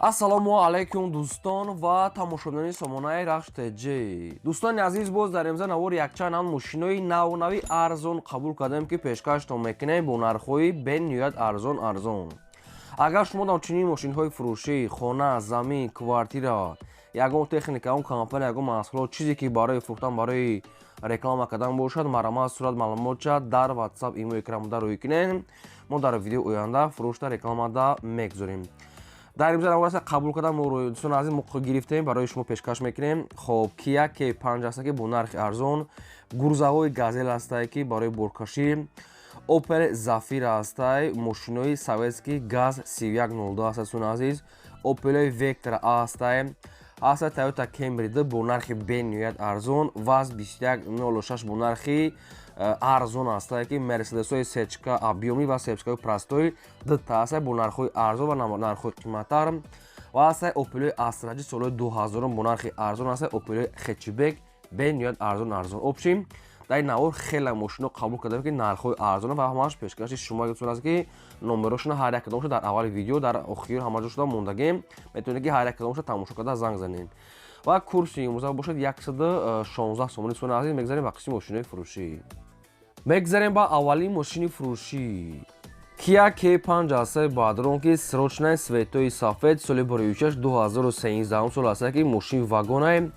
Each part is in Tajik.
Ассалому алайкум, дӯстон ва тамошобинони сомонаи Рахш ТЖ. Дӯстони азиз, боз дар имза навори якчанд ҳам мошинои навнави арзон қабул кардем, ки пешкаштон мекунем бо нархҳои бениҳоят арзон арзон. Агар шумо дар чунин мошинҳои фурӯшӣ, хона, замин, квартира, ягон техника, ягон компания, ягон маҳсулот, чизе ки барои фурӯхтан, барои реклама кардан бошад, марҳамат, сурат, маълумотча дар WhatsApp, имо, экранбуда рӯй кунем. Мо дар видеои оянда фурӯшта, рекламада мегузорем. Дар имза навор қабул кардам, дӯстони азиз, мо гирифтем, барои шумо пешкаш мекунем. Хоб, Kia K5 аста, ки бо нархи арзон, грузовой Газел ҳастае, ки барои боркашӣ, Opel Zafira ҳастай, мошинои советский ГАЗ 3102 аста, дӯстони азиз, Opel Vectra ҳастай, ҳаста Toyota Camry 2 бо нархи бениҳоят арзон, ВАЗ 2106 бо нархи арзон ҳастае, ки Мерседесҳои сечка объёмный ва сечкаҳои простой дута ҳастае бо нархҳои арзон ва нархҳои қиматтар, ва ҳастае Опелои Астра J солҳои 2000 бо нархи арзон, ҳастае Опелои хэтчбек бениҳоят арзон арзон. Общем, дар ин навор хеле мошино қабул кардем, ки нархҳои арзон ва ҳамааш пешкаши шумо аст, ки номерошона ҳар як кадомша дар аввали видео, дар охир ҳама ҷо шуда мондагем. Метавонед, ки ҳар як кадомша тамошо карда занг занед. Ва курси имрӯза бошад 116 сомони. Дӯстони азиз, мегзарем ба қисми мошинои фурӯшӣ. Мегзарем ба аввалин мошини фурӯшӣ. Kia K5 ҳастаи бадрон, ки срочный, цветои сафед, соли 2006, 2013 сол ҳастае, ки мошини вагонае,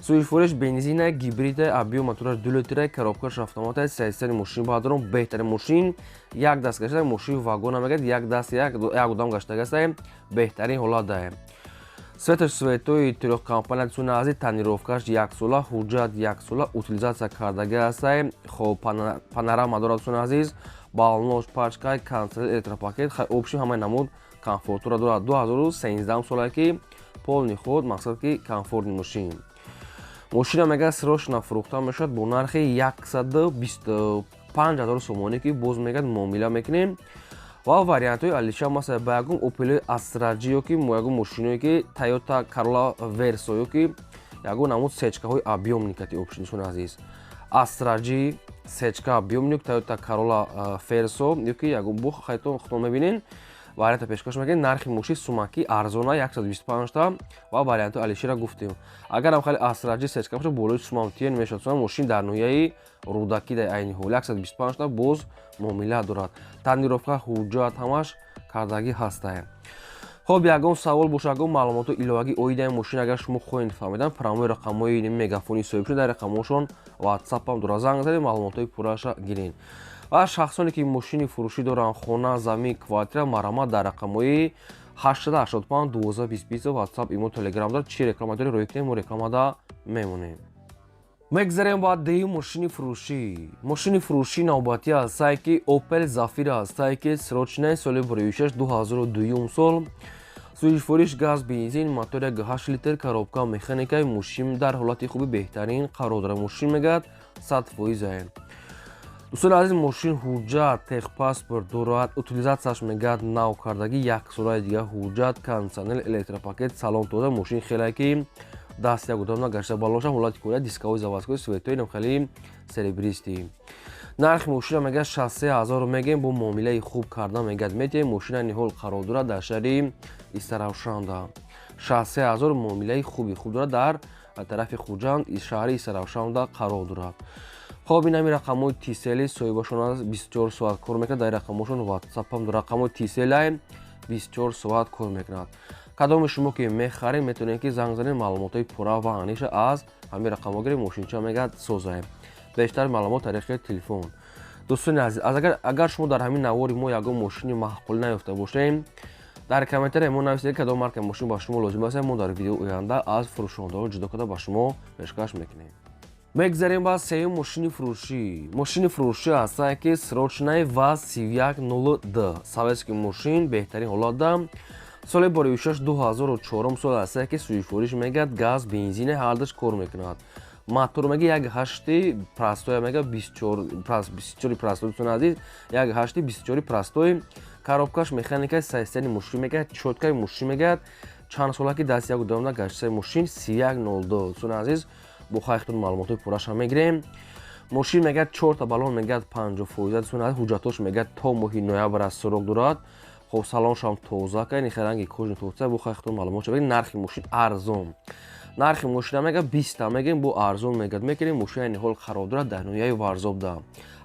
сӯзишвориш бензина, гибрида, объём мотораш 2 литра, коробкаш автомата, саистани мошин бадрон, беҳтарин мошин, як даст гашта, мошини вагона мегӯяд, як даст як одам гаштагастае, беҳтарин ҳолат дае. Цветаш цветои трехкомпонент, сунази тонировкаш яксола, ҳуҷҷат яксола, утилизация кардаги ҳастае. Хоб, панорама дорад, суни азиз, балонош пачкай, кондиционер, электропакет, хай, общем, ҳамаи намуд комфортура дорад. 2013 солае, ки полный ход, мақсад ки комфортный мошин. Мошина мега срочно фурӯхта мешавад бо нархи 125 ҳазор сомонӣ, ки боз мегӯяд муомила мекунем. Ва вариантҳои алиша, масалан, ба ягон Опелои Астра J ё ки ягон мошиное ки Toyota Corolla Verso ё ки ягон намуд сечкаҳои объёмный кати. Общем, дӯстони азиз, Астра J, сечка объёмник, Toyota Corolla Verso ё ки ягон бу хайтон худтон мебинен, варианта пешкаш мекунем. Нархи мошин сумаки арзона 125 та ва вариантҳои алишира гуфтем. Агарам хеле Астра J, сечка бошад, болои сумам тиен мешавад. Мошин дар ноҳияи Рӯдакӣ дар айни ҳол 125 та, боз муомила дорад. Тонировка, ҳуҷҷат ҳамаш кардагӣ ҳастае. Хоб, ягон савол боша, ягон маълумоти иловагӣ оидаи мошин агар шумо хоҳед фаҳмидан, прямой рақамҳои Мегафони соҳиб шуд, дар рақамҳошон Ватсапам дора, занг занед, маълумотҳои пурраша гиред. Ва шахсоне ки мошини фурӯшӣ доранд, хона, замин, квартира, марҳамат, дар рақамҳои 885 12 20 Ватсап, имо, Телеграм дорад. Чӣ реклама доред, рӯй кунем, мо рекламада мемонем. Мегзарем ба деҳи мошини фурӯшӣ. Мошини фурӯшӣ навбатӣ ҳастае, ки Opel Zafira ҳастае, ки срочный, соли 2006, 2002 сол, сӯзишвориш газ, бензин, мотор 1,8 литр, коробка механикаи. Мошин дар ҳолати хуби беҳтарин қарор дорад. Мошин мегӯяд 100 фоизае. Дӯстони азиз, мошин ҳуҷҷат, техпаспорт дорад, утилизатсияш мегӯяд нав кардагӣ, як солаи дига ҳуҷҷат, кондиционер, электропакет, салон тоза. Мошин хеле ки даст як одам нагашта, балоша ҳолати кӯя, дисковой, заводской, цветои нам хеле серебристый. Нархи мошина мегӯяд 63 ҳазор мегӯем, бо муомилаи хуб карда мегӯяд метиҳем. Мошина ниҳол қарор дорад дар шаҳри Истаравшанда. 63 ҳазор, муомилаи хуби хуб дорад, дар тарафи Хуҷанд, шаҳри Истаравшанда қарор дорад. Хоб, ин ҳами рақамҳои Тисели соҳибашон аст, 24 соат кор мекунад. Дар рақамҳошон Ватсапам, рақамҳои Тиселай 24 соат кор мекунад. Кадоми шумо ки мехаред, метавонед, ки занг занед, маълумотҳои пурра ва аниша аз ҳамин рақамҳо гиред. Мошинча мегӯяд созаем, бештар маълумот тариқи телефон. Дӯстони азиз, агар шумо дар ҳамин навори мо ягон мошини маъқулӣ наёфта бошем, дар комментария мо нависед, кадом маркаи мошин ба шумо лозим аст. Мо дар видеои оянда аз фурӯшондаҳо ҷудо карда ба шумо пешкаш мекунем. Мегзарем ба сеюм мошини фурӯшӣ. Мошини фурӯшӣ ҳастае, ки срочный, ВАЗ 3102, советский мошин, беҳтарин ҳолатда, соли 2006, 2004 сол ҳастае, ки сӯзишвориш мегӯяд газ, бензине, ҳардаш кор мекунад. Мотор мега як ҳашти простоя, мега 24 простой. Дӯстони азиз, як ҳашти 24 простой, коробкаш механика, состояние мошин мегӯяд чёткай. Мошин мегӯяд чанд сола ки даст як удамна гаштаи. Мошин 3102. Дӯстони азиз, бо хайхтун маълумотҳои пурраша мегирем. Мошин мегӯяд чорта баллон мегӯяд 50%. Дӯстони азиз, ҳуҷҷатҳош мегӯяд то моҳи ноябр аз срок дорад. Хоб, салоншам тоза ка, ини ранги кожаный тоза. Бу хай худтон маълумот шава. Нархи мошин арзон. Нархи мошина мега 20 мегем, бу арзон мегад мекунем. Мошина айни ҳол қарор дорад дар ноҳияи Варзобда.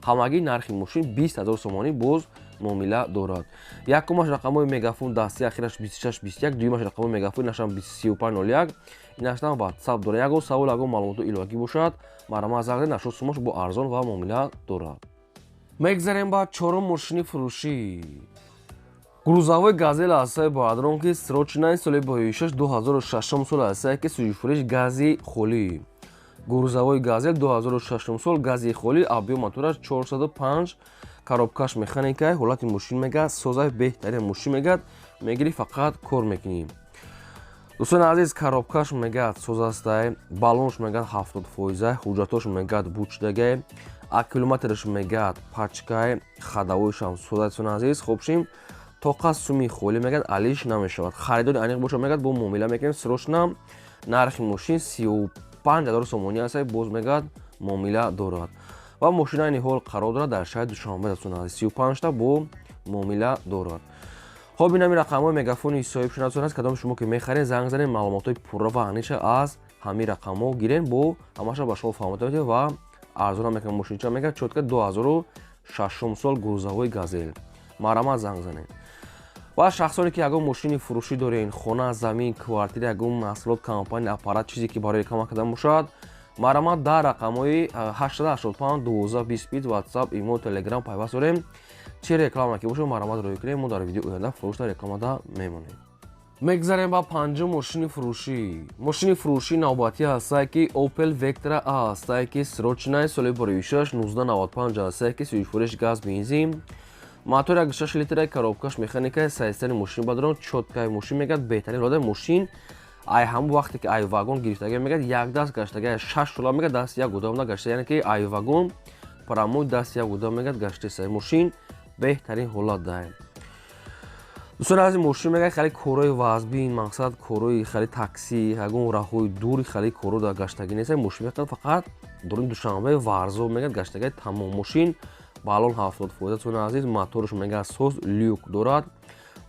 Ҳамагӣ нархи мошин 20 ҳазор сомонӣ, боз муомила дорад. Якумаш рақамҳои мегафон дасти ахираш 2621, дуюмаш рақамҳои мегафон инашам 3501, инашам WhatsApp дорад. Ягон савол, ягон маълумоту иловагӣ бошад, марҳамат занг занед, нашуд сумош бо арзон ва муомила дорад. Мегзарем ба чорум мошини фурӯшӣ. Грузовой Газел ҳастаи бародарон, ки срочный, соли боишаш 2006 сол ҳастае, ки сӯзишфурӯш гази холӣ. Грузовой Газел 2006 сол, гази холӣ, объём мотораш 405, коробкаш механикай, ҳолати мошин мегад созай, беҳтарин мошин мегад, мегирӣ, фақат кор мекунӣ. Дӯстони азиз, коробкаш мегад соз астай, баллонш мегад 70%, ҳуҷҷатош мегад бучдагай, аккумулятораш мегад пачкай, ходовойшам созай. Дӯстони азиз, хобшим тоқа суми холӣ мегад алиш намешавад. Харидори аниқ боша, мегад бо муомила мекунем срочно. Нархи мошин 35 000 сомонӣ аст, боз мегад муомила дорад. Ва мошина айни ҳол қарор дорад дар шаҳри Душанбе. Дӯстони азиз, 35та бо муомила дорад. Хоб, инами рақамҳои мегафони соҳибшунасон аст. Кадом шумо ки мехаред, занг занед, маълумотҳои пурра ва аниша аз ҳамин рақамҳо гирен, бо ҳамаша ба шумо фаҳмота метавед ва арзона мекунад. Мошинча мегад чётко 2006 сол грузовой Газел. Марҳамат, занг занед. Ва шахсоне ки ягон мошини фурӯшӣ дорен, хона, замин, квартира, ягон маҳсулот, компания, аппарат, чизе ки барои реклама кардан бошад, марҳамат, дар рақамҳои 885 12 20 WhatsApp, имо, Telegram пайваст дорем. Чӣ реклама ки бошад, марҳамат, рӯй кунем, мо дар видеои оянда фурӯшда рекламада мемонем. Мегзарем ба панҷум мошини фурӯшӣ. Мошини фурӯшӣ навбатӣ ҳастае, ки Opel Vectra A ҳастае, ки срочный, соли боришаш 1995 ҳастае, ки сӯзишфурӯш газ бензин, мотор 1,6 литра, коробкаш механика. Состояние мошин бадрон чёткай, мошин мегад беҳтарин рода. Мошин ай ҳамон вақте ки ай вагон гирифтага, мегад як даст гаштага, 6 сола мегад даст як одам нагашта, яъне ки ай вагон прямой даст як одам мегад гаштеса. Мошин беҳтарин ҳолат даҳем. Дӯстони азиз, мошин мегад хеле корҳои вазбин, мақсад корҳои хеле такси, ягон роҳҳои дури хеле корҳо дар гаштагӣ нест. Мошин мегад фақат дуруни Душанбе, Варзоб мегад гаштагаи тамом. Мошин баллон 70%. Дӯстони азиз, моторш мегад соз, люк дорад,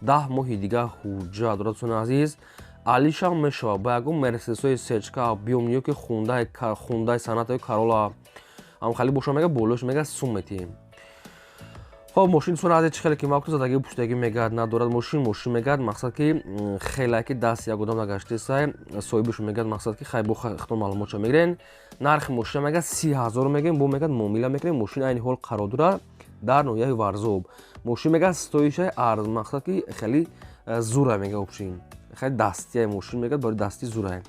10 моҳи дигар ҳуҷҷат дорад. Дӯстони азиз, алишам мешавад ба ягон Мерседесҳои сечка объём ё ки Хундай Сонатаи, Карола ҳам хеле боша, мега болош мега сум метиҳем. Хоб, мошин, дӯстони азиз, чӣ хеле ки мактуб задагӣ, пуштагӣ мегад надорад мошин. Мошин мегад мақсад ки хеле ки даст як одам нагаштесай, соҳибаш мегад мақсад ки хай бо хто маълумотша мегирен. Нархи мошина мегад 30 000 мегем, бо мегад муомила мекунем. Мошин айни ҳол қарор дорад дар ноҳияи Варзоб. Мошин мегад стоишай арз, мақсад ки хеле зура мега, общем хеле дастия мошин мегад, барои дасти зурай.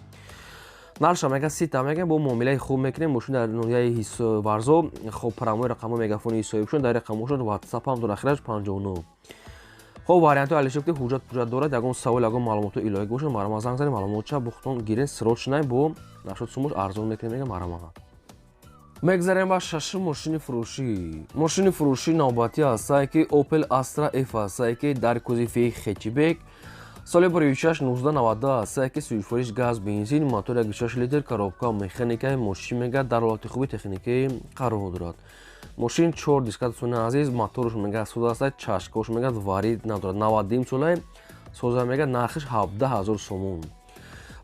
Нарша мега 30та мегем, бо муомилаи хуб мекунем. Мошин дар ноҳияи Варзоб. Хоб, прямой рақамҳои мегафони соҳибшон дар рақамҳошон WhatsApp ҳам дорад, ахираш 59. Хоб, вариантҳои алишо ки ҳуҷҷат пуҷҷат дорад. Ягон савол, ягон маълумотҳо иловагӣ бошад, марҳамат, занг занед, маълумотча бухтон гирен срочный, бо нашуд сумош арзон мекунем, мега. Марҳамат. Мегзарем ба шашум мошини фурӯшӣ. Мошини фурӯшӣ навбатӣ ҳастае, ки Opel Astra F ҳастае, ки дар кузови хэтчбек, соли 16 1992 ҳастае, ки сӯзишвориш газ бензин, мотор 1,6 литр, коробка механикаи. Мошин мегад дар ҳолати хуби техникӣ қарор дорад. Мошин чор диска. Дӯстони азиз, моторш мегад соз аста, чашкош мегад варид надорад, 90 солаи соза мегад. Нархиш 17 000 сомон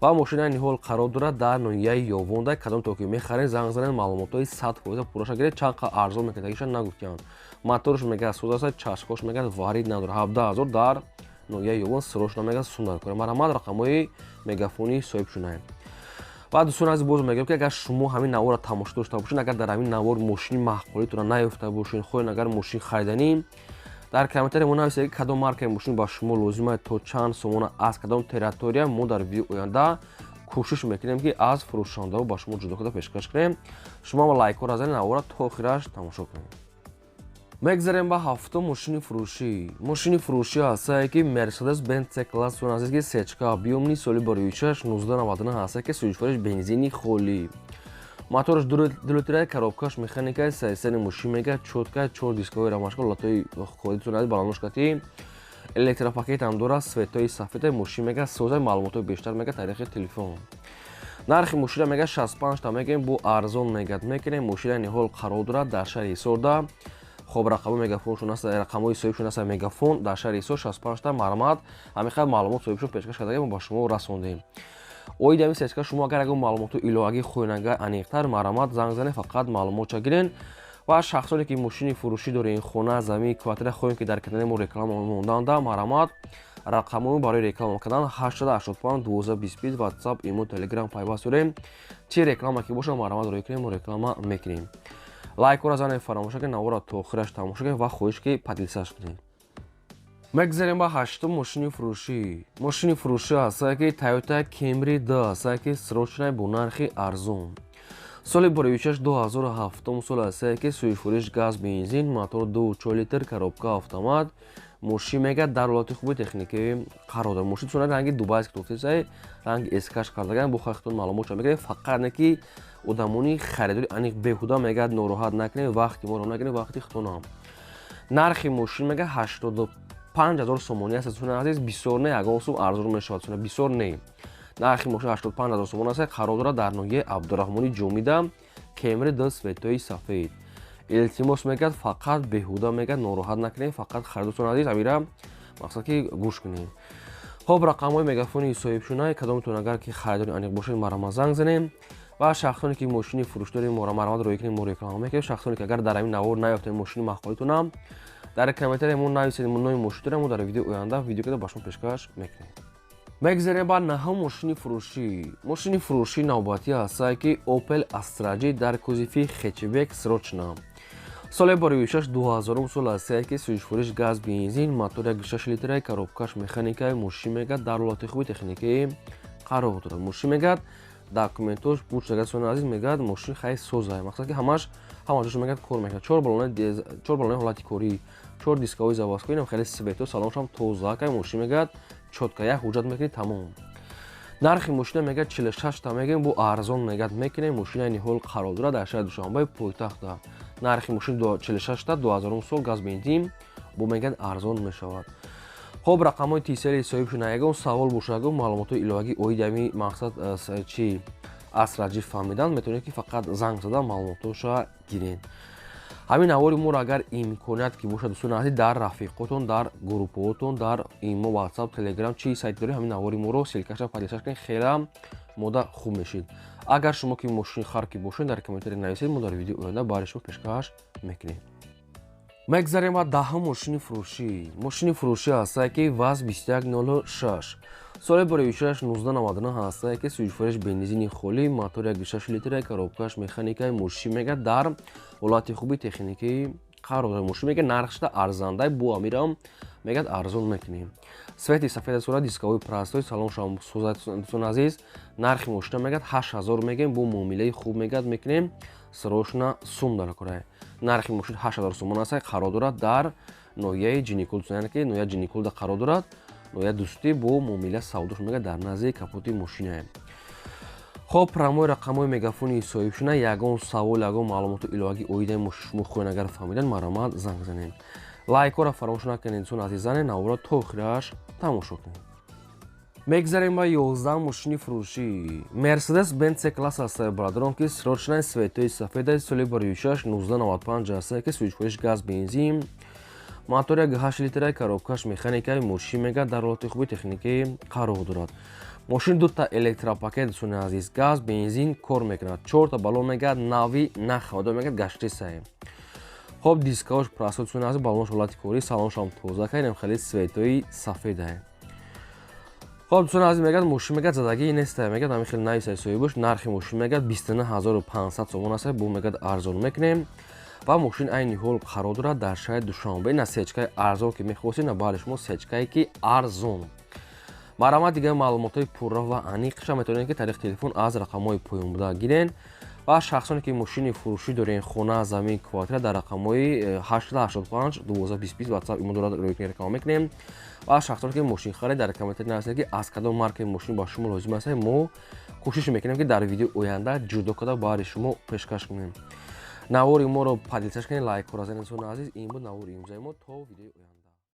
ва мошина айни ҳол қарор дорад дар ноҳияи Ёвонда. Кадом то ки мехаред, занг занед, маълумотҳои 100% пурраша гиред. Чанд қа арзон мекардагиша нагуфтианд. Моторш мегад соз аста, чашкош мегад варид надорад, 17 000 дар ноҳияи Ёвон срочно мегад сум даркора. Марҳамат, рақамҳои мегафонии соҳиб шунаем. Ва дӯстони азиз, боз мегӯям, ки агар шумо ҳамин наворро тамошо дошта бошед, агар дар ҳамин навор мошини маъқулитонро наёфта бошед, хоҳед агар мошин хариданӣ, дар комментария мо нависед, ки кадом маркаи мошин ба шумо лозим аст, то чанд сомона, аз кадом территория. Мо дар видеои оянда кӯшиш мекунем, ки аз фурӯшандаҳо ба шумо ҷудо карда пешкаш кунем. Шумо лайкҳоро занед, навора то охираш тамошо кунед. Мегзарем ба ҳафтум мошини фурӯшӣ. Мошини фурӯшӣ ҳастае, ки Мерседес Бенз С класс азиз, ки сечка объёмный, соли боришаш 1999 ҳастае, ки сӯзишвориш бензини холӣ, мотораш 2 литра, коробкаш механика. Состояние мошин мега чётко, чор дискови рамашка, ҳолатҳои ходитон, баланошкати, электропакет ҳам дорад, светои сафеда. Мошин мега соза. Маълумотҳои бештар мега тариқи телефон. Нархи мошина мега 65 та мегӯем, бо арзон мегад мекунем. Мошина ниҳол қарор дорад дар шаҳри Ҳисорда. Хоб, рақамҳои мегафоншон аст, рақамҳои соҳибшон аст мегафон дар шаҳри Ҳисор 65 та. Марҳамат, ҳамин хел маълумот соҳибшон пешкаш карда, мо ба шумо расондем. Оиди ҳамин сечка шумо агар ягон маълумоту иловагӣ хоҳед, агар аниқтар, марҳамат, занг занед, фақат маълумотча гирен. Ва шахсоне ки мошини фурӯшӣ дорем, хона, замин, квартира хоҳем, ки дар канали мо реклама монданда, марҳамат, рақамҳои барои реклама кардан 885 12 25, WhatsApp, имо, Telegram пайваст дорем. Чӣ реклама ки бошад, марҳамат, рӯй кунем, мо реклама мекунем. Лайкҳоро занед, фаромӯш накунед, навора то охираш тамошо кунед ва хоҳиш ки поделиться ш кунед. Мегзарем ба ҳаштум мошини фурӯшӣ. Мошини фурӯшӣ ҳастае ки Toyota Camry 2 ҳастае, ки срочный, бо нархи арзон. Соли боревичаш 2007 сол ҳастае, ки сӯйфуриш газ, бензин, мотор 2,4 литр, коробка автомат. Мошин мегӯяд дар ҳолати хуби техникӣ қарор дорад. Мошин чун ранги дубайский тофтесай, ранги эскаш кардаган, бо хахтон маълумотша мегӯяд. Фақат не ки одамони харидори аниқ беҳуда мегӯяд нороҳат накунед, вақти моро нагиред, вақти худтонам. Нархи мошин мегӯяд 85 000 сомонӣ аст. Дӯстони азиз, бисёр не, ягон сум арзон мешавад, бисёр не. Нархи мошин 85 000 сомон аст, қарор дорад дар ноҳияи Абдураҳмони Ҷомида. Кемри д, цвет ои сафед. Илтимос мегӯяд, фақат беҳуда мегӯяд нороҳат накунед, фақат харидотон азиз, амира мақсад ки гӯш кунед. Хоб, рақамҳои мегафони соҳибшунай, кадомтон агар ки харидори аниқ бошед, марҳамат, занг занем. Ва шахсоне ки мошини фурӯшдори моро, марҳамат, рӯй кунед, мо реклама мекунем. Шахсоне ки агар дар ҳамин навор наёфтед мошини маъқулитонам, дар комментария мо нависед номи мошинтона, мо дар видеои оянда видео када ба шумо пешкаш мекунем. Мегзарем ба наҳум мошини фурӯшӣ. Мошини фурӯшӣ навбатӣ ҳастае ки Opel Astra J дар кузови хэтчбек, срочно. Соли боревишаш 2000 сол ҳастае, ки сӯзишфуриш газ, бензин, мотор 1,6 литра, коробкаш механикаи. Мошин мегӯяд дар ҳолати хуби техникӣ қарор дорад. Мошин мегӯяд документош бучагад. Сони азиз, мегӯяд мошин хай соза, мақсад ки ҳамаш ҳама ҷош мегӯяд кор мекунад. Чор балони ҳолати корӣ, чор дисковой заводской, инам хеле цвет о, салоншам тоза кай. Мошин мегӯяд чётко, як ҳуҷҷат мекунӣ, тамом. Нархи мошина мегӯяд 46 та мегӯем, бу арзон мегӯяд мекунем. Мошина айни ҳол қарор дорад дар шаҳри Душанбе, пойтахта. Нархи мошин 46 та, 2000 сол, газ, бензин, бо мегӯяд арзон мешавад. Хоб, рақамҳои тисели соҳибшуна, ягон савол бошад, ягон маълумотҳои иловагӣ оиди ҳами мақсад чи Астра Ҷи фаҳмидан, метавонед ки фақат занг зада маълумотҳоша гиред. Ҳамин навори моро агар имконият ки бошад, дӯстони азиз, дар рафиқотон, дар группҳоотон, дар имо, WhatsApp, Telegram, чи сайт доред, ҳамин навори моро ссылка ша поделиться ш кунед, хеле мода хуб мешид. Агар шумо ки мошини хар ки бошед, дар комментария нависед, мо дар видеои оянда барои шумо пешкаш мекунем. Мегзарем ба даҳум мошини фурӯшӣ. Мошини фурӯшӣ ҳастае ки ВАЗ 2106, соли боревишаш 1999 ҳастае, ки сӯзишвориш бензини холӣ, мотор 1,6 литра, коробкаш механикаи. Мошин мегӯяд дар ҳолати хуби техникӣ қарор дорад. Мошин мегӯяд нархшда арзандай, бо амирам мегӯяд арзон мекунем. Цвет и сафеда сурат, дисковой простой, салоншам созад. Дӯстони азиз, нархи мошина мегӯяд 8000 мегӯем, бо муомилаи хуб мегӯяд мекунем. Срочно сум дар кора. Нархи мошин 8000 сомон аст, қарор дорад дар ноҳияи Ҷиникул, яъне ки ноҳияи Ҷиникулда қарор дорад, ноҳияи Дӯстӣ. Бо муомила савдош мегӯяд дар назди капоти мошинае. Хоб, прамои рақамҳои мегафони соҳибшуна, ягон савол, ягон маълумоту иловагӣ оидаи мошини шумо хоҳед агар фаҳмидан, марҳамат, занг занед. Лайкҳоро фаромӯш накунед, дӯстони азизане, навора то охираш тамошо кунед. Мегзарем ба 11 мошини фурӯшӣ. Мерседес Бенц С класс ҳастае, бародарон, ки срочный, цвет ои сафедаи, соли барюшаш 1995 ҳастае, ки сӯзишвориш газ, бензин, мотор 1,8 литра, коробкаш механикаи. Мошин мегӯяд дар ҳолати хуби техникӣ қарор дорад. Мошин дута электропакет, дӯстони азиз, газ, бензин кор мекунад, чорта балон мегӯяд нави нахавада, мегӯяд гаштисае. Хоб, дискаош простой, дӯстони азиз, балонош ҳолати корӣ, салоншам тоза кардем, хеле цвет ои сафедае. Хоб, дӯстони азиз, мегӯяд мошин мегӯяд задагӣ нестае, мегӯяд ҳамин хеле нависай соҳибош. Нархи мошин мегӯяд 29 500 сомон аст, бо мегӯяд арзон мекунем. Ва мошин айни ҳол қарор дорад дар шаҳри Душанбе. На сечкаи арзон ки мехостед, на баъди шумо сечкае ки арзон. Марҳамат, дигар маълумотҳои пурра ва аниқша метавонед ки тариқи телефон аз рақамҳои поён буда гирен. Ва шахсоне ки мошини фурӯшӣ дорен, хона, замин, квартира, дар рақамҳои 885 12 20 WhatsApp, имо дорад, рӯйкунӣ реклама мекунем. Ва шахсоне ки мошин харед, дар комментарий нависед ки аз кадом маркаи мошин ба шумо лозим аст, мо кӯшиш мекунем ки дар видеои оянда ҷудо карда баҳри шумо пешкаш кунем. Навори моро поделиться ш кунед, лайкҳоро занед. Дӯстони азиз, ин буд навори имрӯзаи мо. То видеои оянда.